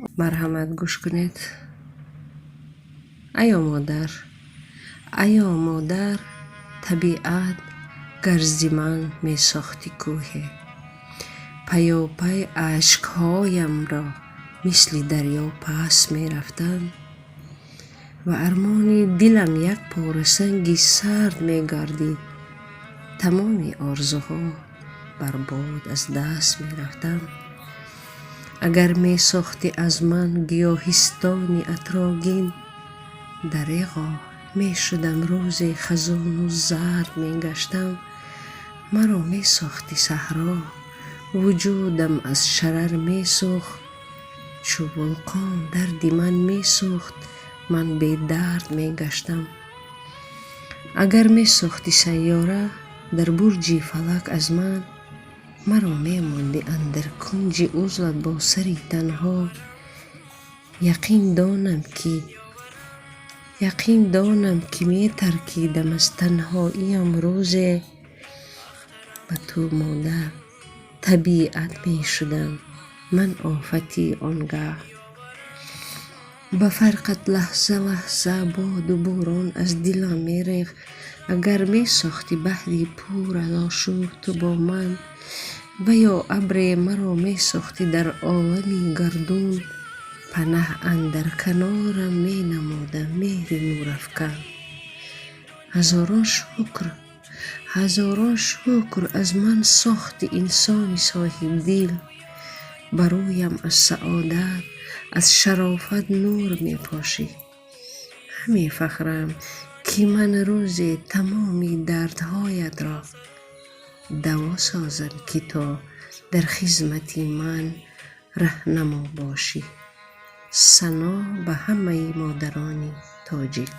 Марҳамат, гӯш кунед. Аё модар, аё модар, табиат, гар зи ман месохтӣ кӯҳе, паёпай ашкҳоямро мисли дарё пас мерафтанд ва армони дилам як пора санги сард мегардид, тамоми орзуҳо барбод аз даст мерафтанд. Агар месохтӣ аз ман гиёҳистони атрогин, дареғо мешудам, рӯзе хазону зард мегаштам. Маро месохтӣ саҳро, вуҷудам аз шарар месӯхт, чу вулқон дарди ман месӯхт, ман бедард мегаштам. Агар месохтӣ сайёра дар бурҷи фалак аз ман, маро мемондӣ андар кунҷи узлат бо сари танҳо. Яқин донам, ки метаркидам аз танҳоиям рӯзе. Ба ту, модар, табиат мешудам ман офати он гаҳ. Ба фарқат лаҳза лаҳза боду бӯрон аз дилам мерехт. Агар месохтӣ баҳри пур аз ошӯб ту бо ман ва ё абре маро месохтӣ дар олами гардун, панаҳ андар канорам менамудам меҳри нурафкан. Ҳазорон шукр, ҳазорон шукр, аз ман сохти инсони соҳибдил. Ба рӯям аз саодат, аз шарофат нур мепошӣ. Ҳаме фахрам, ки ман рӯзе тамоми дардҳоятро даво созам, ки то дар хизмати ман раҳнамо бошӣ. Сано ба ҳамаи модарони тоҷик.